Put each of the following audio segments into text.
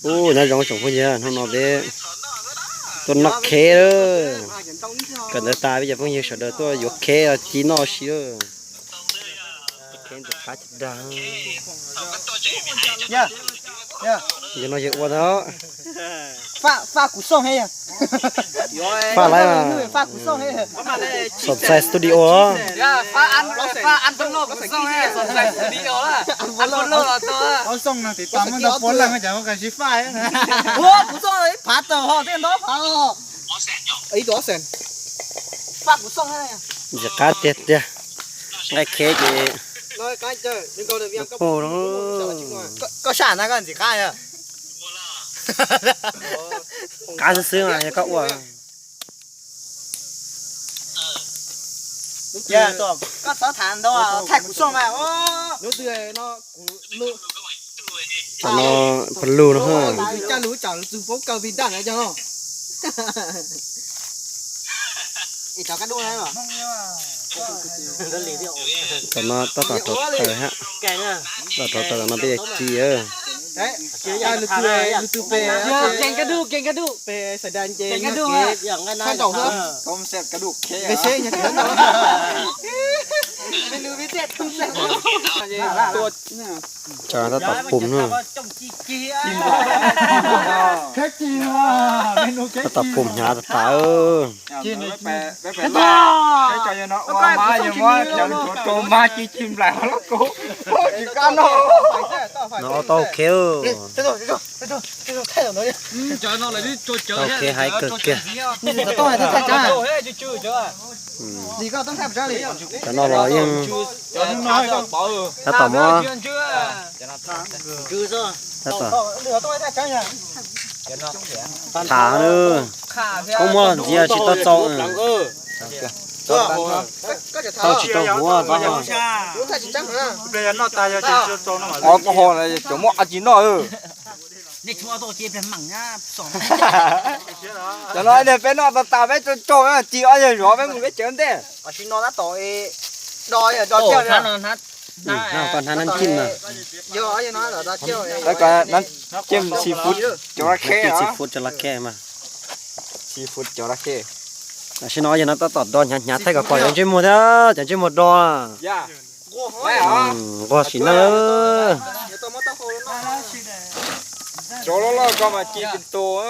Ub, nyob zoo tsoom phooj ywg, hnub no peb tuaj noj kheb lawm. Kawm ntawv tas peb cov phooj ywg sawv daws tuaj yuav kheb los ci noj si lawm. Kheb ntxim qab tshaj dag. Yog no yog ua ntag. Faj kuv xooj he. Faj lawm. Faj kuv xooj he. Sov Xais Studio. Faj ăn, faj ăn Polo kuv xooj he, Sov Xais Studio. Ăn Polo los tau. Ua xooj no tiv tau muaj ntau pua leej cas ua kas sib faj. Ua kuv xooj ib phav tawm ho thiaj nto phav ho. Ib tug ob xees. Faj kuv xooj he. Ntxim qab tiag tiag. Nqaij kheb ces puag no. Koj saj na koj ntxim qab yog. Qab xwb xwb mas yog koj ua. Koj txhob tham ntau, thaij kuv xooj mas. Cov no pha lug no ha. Cov no tab tom rauv taws ha. Tab tom rauv taws, no peb ci. Kev kaj dub, kev kaj dub. Tsam tab tom pum no. Tab tom pum hnyav tas tas. No tau kheb. Tau kheb heev kawg kiag. Cov no los yeej tab tom muab, tab tom, tham na, koj muab los ntxiv tsis tau txaus. Tau tsis tau huv. Ob koj ho cov muab a tsis noj. Cov no peb noj tas tas peb tso tso, ci ob yawg zov peb mus peb cawv ntej. Tab tom do do ciaj. Koj hnav nab cim mas. Tab tom nab cim seafood cov laj kheb, seafood cov laj kheb mas. Seafood cov laj kheb. Tam sim no yog no tab tom do hnyav hnyav thaij kom pom cov ntsej muag thiab, cov ntsej muag do. Nquag sim neej. Cov loj loj ko mas ci tus.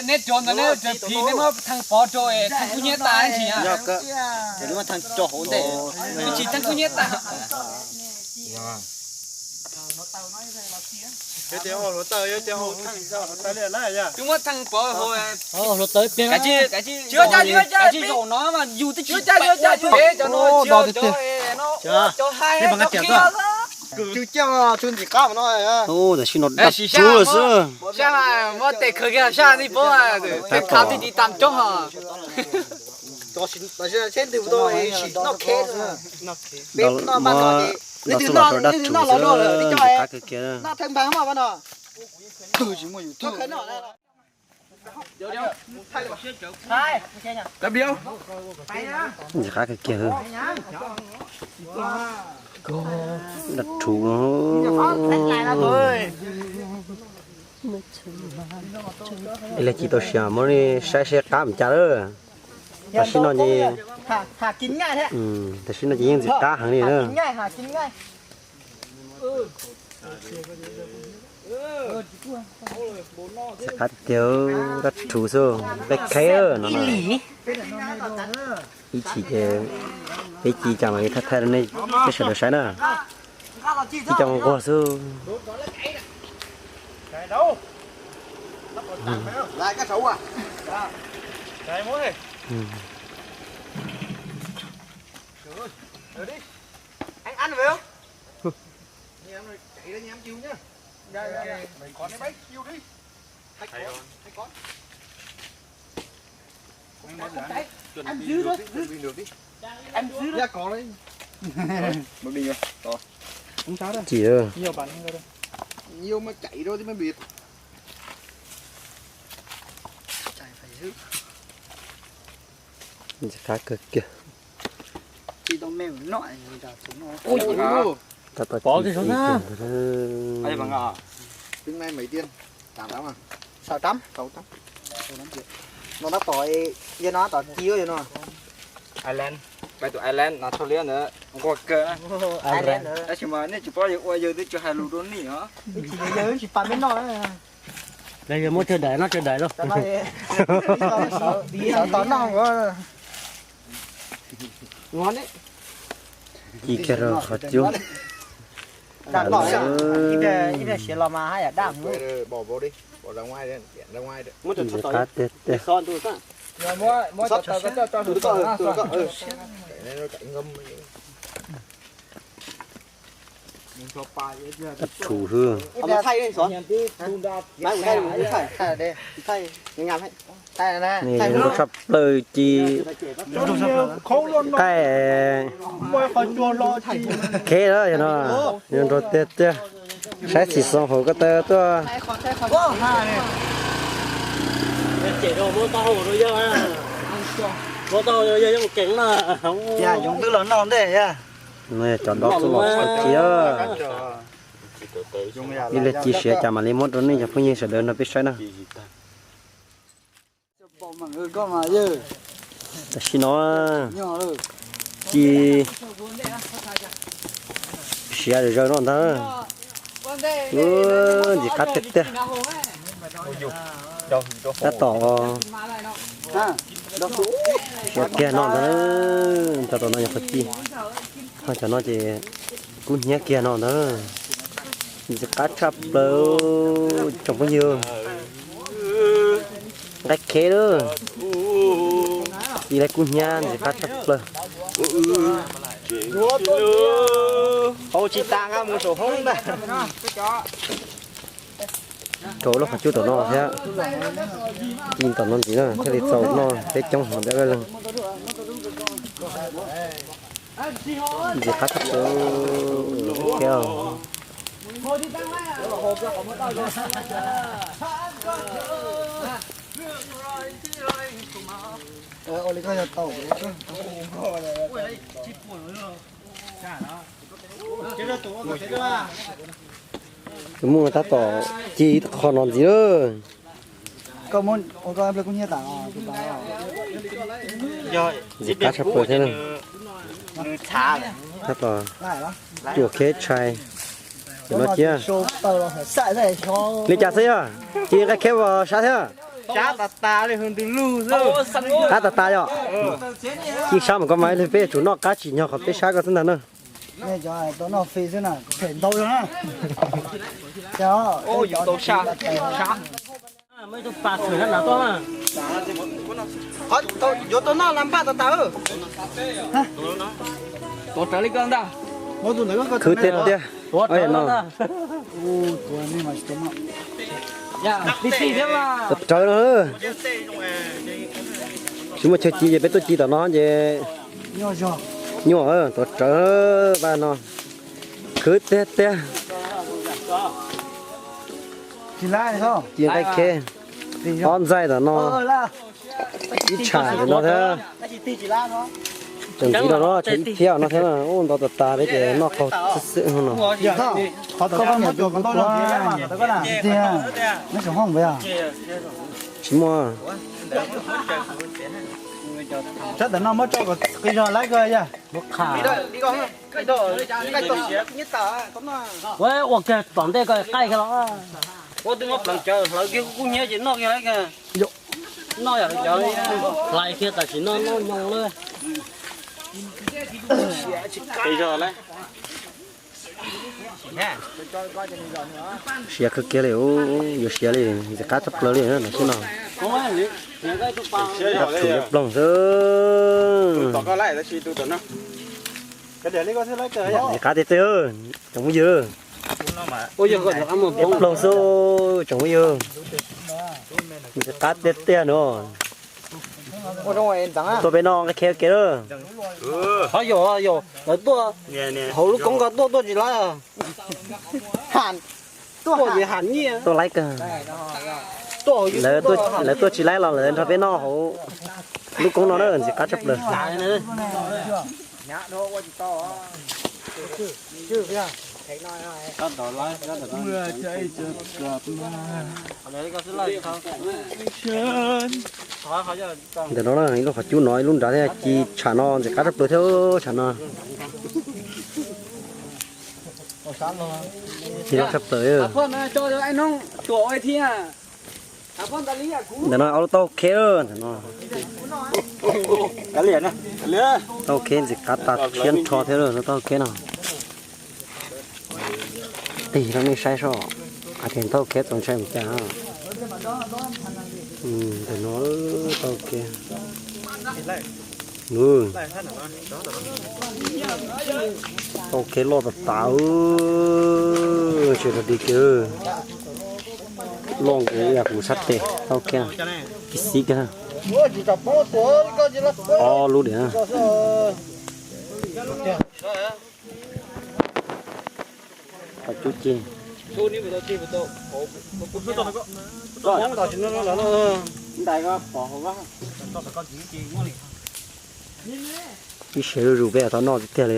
Neb cov ntawd neb phim neb muab Theej pov rau, Theej kub hnyiab tas ntsis. Ib tsis Theej kub hnyiab tas. Twb muab Theej pov hauv. Kav tsij zaum no mas yus twb tsis cov no cov, cov hais no qhia. Tam sim no dab rhuv lawm xwb. Sab mas muab tes khaws kiag sab nej paub, tes khaws tij tiv tam coob hos. Peb noj mas no ces leej twg noj, leej twg noj los dua lawm, qab kawg kiag. Noj thawj npag maj no. Ntxim qab kawg kiag. Dab rhuv. Ib leeg ci tau siav muab nej saib seb qab mus cas lawm. Tam sim no ces, tam sim no ces yeej ntxim qab heev li na. Ntxim qab tiag, dab rhuv xwb, peb kheb no. Ib chim ces peb ci cas mas thaij thaij rau nej sawv daws saib na. Ib co nquag xwb. Ci. Ntxim qab kawg kiag. Pov kiag saud na. Twb nai maiv tiaj, tau tau, tau tau. No tab tom, yog no tab tom ci yog no. Island, pais tus island no thaum liab ntawd nquag kawg na. Tab sis mas nej tsis paub yawg ua yawg twb tsis hais lus rau nej os. Tsis yawg tsis pab peb noj. Yawg muab tsawg daim noj tsawg daim lauj. Sawv tos noj. Ci kiag rau qhov cub. Ib siav los mas haj yam daj. Qab tiag tiag. Tab tshum hwb. Tshaj plaws ci qaij kheb lawm yog no, yog nrog tiag tiag. Saib xim xoo hauv ko taw tuaj. Cov dog txuj lom txhua ci, ib leeg ci siav cas mam li muab rau nej cov phooj ywg sawv daws nrog peb saib na. Tam sim no ci siav zawm zaws no ntag. Ntxim qab tiag tiag. Tab tom siav kiag no ntag. Cov tom no yog qhov ci, ho cov no ces kub hnyiab kiag no ntag. Ntxim qab tshaj plaws tsoom phooj ywg. Nqaij kheb lawm, ci laib kub hnyiab ntxim qab tshaj plaws. Hauv tsis tas nqa mus saum hoob ntag. Rau lub qhov cub tom no thiab, ci tom no ntxiv na thiaj li txaus noj peb coob hmoov ntawm leej. Ntxim qab tshaj plaws thiab. Tus muaj tab tom ci qho no ntxiv lawm. Ntxim qab tshaj plaws thiab na. Tab tom cuam kheb tshais. Cov no cia li cas xwb yog ci nqaij kheb uas sab thiab. Qab tas tas yog. Ci sab mas koj mas ib leeg peb yuav tsum noj qab tsim nyog qhov peb sab koj xwb ntag na. Yuav tau noj las npaj tas tas. Khwv tiag tiag. No tuav rawv no. Tsis muaj chaw ci ces peb tuaj ci tom no ces nyuaj, tuav rawv vaj no. Khwv tiag tiag. Ci nqaij kheb, ob ntxaij tom no, ib tsham tom no thiab. Tseem ntxiv rau no tshuav ib phiab no thiab, ua ntau tas tas li ces noj qaug xwb xwb no. Tsis muaj. Sab tom no muab tso kom qis zog laib ko yog. Ua kiag tom ntej ko qaij kiag los. Ua twb muab pleev cawv hlawv kiag kub hnyiab ces noj kiag laib kiag. Noj yam cov hlais kiag tam sim no noj nyoos lawm. Qis zog laib. Siav kawg kiag li, yuav siav li, ntxim qab tshaj plaws li tam sim no. Rau tshum yuav ploog xwb. Ntxim qab tiag tiag, tsoom phooj ywg. Yuav ploog xwb tsoom phooj ywg. Ntxim qab tiag tiag no. Tuaj peb noj nqaij kheb ke lawm. Qhov yog, yog lawv tuaj hauv lub koob ko tuaj tuaj tsis laib. Tuaj ces ham nyiaj. Tuaj laib kawg. Lawv tuaj tsis laib los lawv nrog peb noj hauv lub koob no na, ntxim qab tshaj plaws. Ntawm no na, ib lub qhov cub no ib lub nrad thiab ci tsham no ntxim qab tshaj plaws thiab tsham no. Ci loj tshaj plaws. Ntawm no ob lub taub hau kheb ntawm no. Taub hau kheb ntxim qab tas siab nrho thiab lawm, taub hau kheb no. Tig rau nej saib soj, hais tias taub hau kheb txaus ntshai mus cas. Ntawm no taub hau kheb. Taub hau kheb loj tas tas, tsis tau di kiag. Loj nkaus ib yam kuv sab tes taub hau kheb, ib xib kiag. Ob lub diam. Qhov cub ci. Ib siav zuj zus peb tau noj tiag tiag li,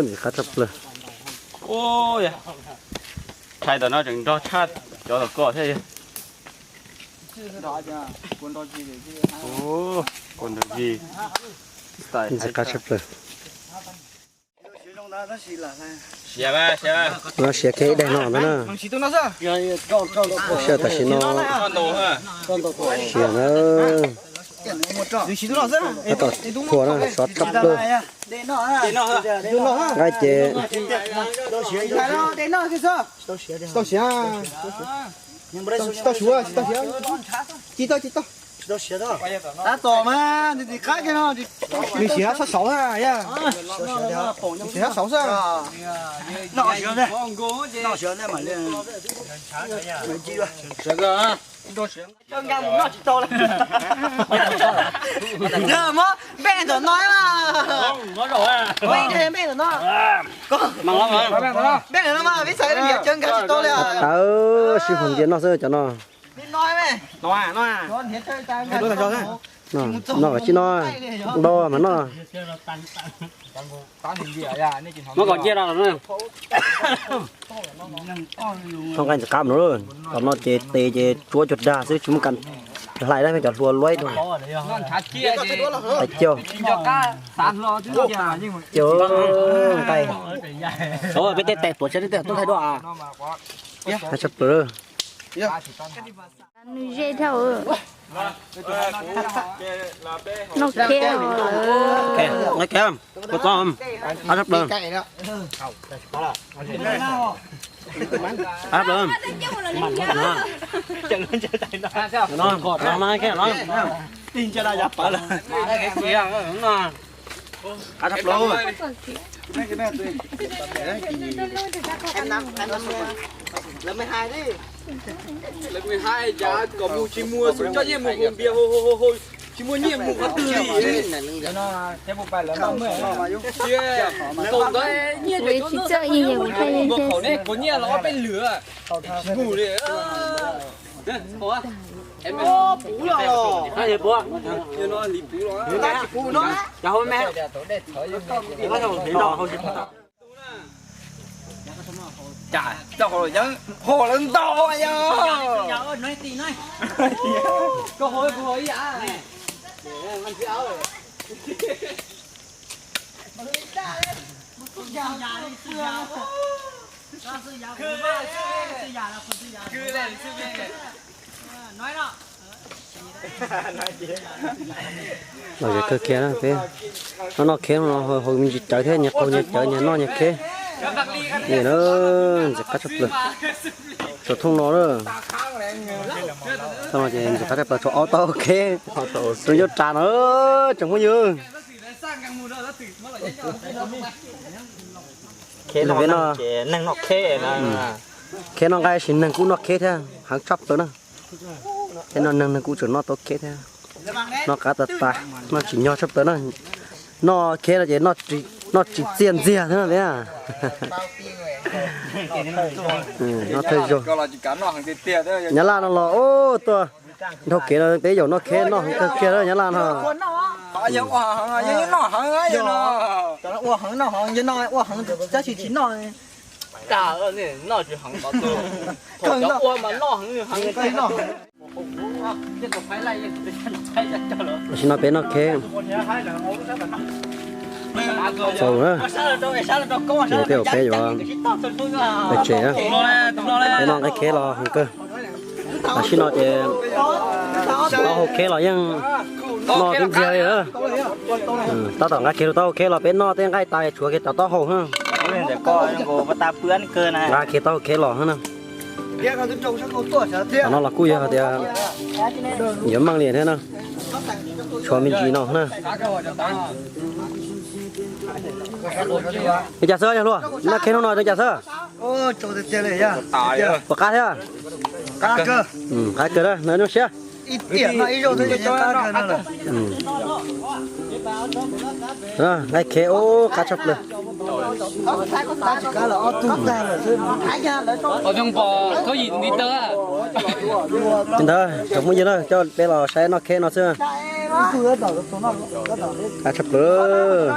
ntxim qab tshaj plaws. Tshais tom no tseem nrog tshaj cov tom ko thiab. Ntxim qab tshaj plaws. No siav kiag ib daim no ntag na. Siav tam sim no. Siav na. Tab tom thuam na, sov tshaj plaws. Nqaij ces. Tsis tau siav, tsis tau siav. Ci tau, ci tau. Tab tom mas nws ntxim qab kiag no, nws siav sab saud xwb, nws siav sab saud xwb. Caw nkag mus noj tsis tau li. Yog muab npej ntawm no mas, npej ntawm no, npej ntawm no mas peb xav caw nkag tsis tau li. Tawv sib hwm ntsia noj xwb cov no. Noj kom tsis no, npau mas noj. Muab kom ciaj rau. Tau nqaij ntxim qab no, tom no ces tes ces tsuav cuag dag xwb tsis muaj kas hlais dab cov hlua luaib rau. Tais caug. Caug nqaij. Peb tej tais tuav tshiab tej tub thaij duaj. Tshaj plaws. Nws ze dhau. Noj kheb lawm. Noj kheb, ua txob, qab tshaj plaws. Qab tshaj plaws. No, no, no, no. Qab tshaj plaws. Lawv mus hais cas kom mus tsis muaj xus coj nyiaj mus hau npias hau hau hau, tsis muaj nyiaj mus qhov twg li. Tsis, ntawd nyiaj cov no xav mus mus khaum ne, khaum nyiaj los ob peb lwm, tsis mus li. Puv los, puv los, tsis puv no. Cas hauv me, cas coj hauv lawv ntau yog, koj hauv kuv hauv ib yam. Los yog kawg kiag na peb. No noj kheb no hauv me ntsis cawv thiab, nyias qaug nyias cawv, nyias noj nyias kheb. Nim no ntxim qab tshaj plaws. Saum thooj no na. Thooj no ces ntxim qab tshaj plaws, tshuav ob tog kheb rau ncuab ras no tsoom phooj ywg. Kheb no, kheb noj nqaij sis neeg kuj noj kheb thiab, heev tshaj plaws na. Thiab no neeg neeg kuj tseem noj tau kheb thiab. Noj qab tas tas, noj tsim nyog tshaj plaws na. Noj kheb no ces noj tsis txiaj ntxiag thiab na. Noj thawj zaug. Nyab Laj no los tuaj dhau kev no peb yaum noj kheb noj heev kawg kiag Nyab Laj no. Yog ua heev, yog noj heev no. Cov no ua heev noj heev, yog no ua heev tab sis tsis noj. Noj tsis heev, thaum cov ua mas noj heev heev. Tam sim no peb noj kheb txaus na. Ces peb ua peb yuav pais tsev na. Peb noj nqaij kheb los heev kawg. Tam sim no ces taub hau kheb los yeej noj tib ntxiag li. Tab tom nqa kiag taub hau kheb los, peb noj tej nqaij tas tshuav kiag cov taub hau na. Nqa kiag taub hau kheb los na. Tam no los kuj yog tias yuav meej li thiab na. Tshuav me ntsis no na. Li cas xwb yog luag noj kheb hnub no li cas xwb? Puas qab thiab? Qab kawg na, zoo siab. Nqaij kheb ub qab tshaj plaws. Li ntawd cov phooj ywg na, coj peb los saib noj kheb no xwb. Qab tshaj plaws.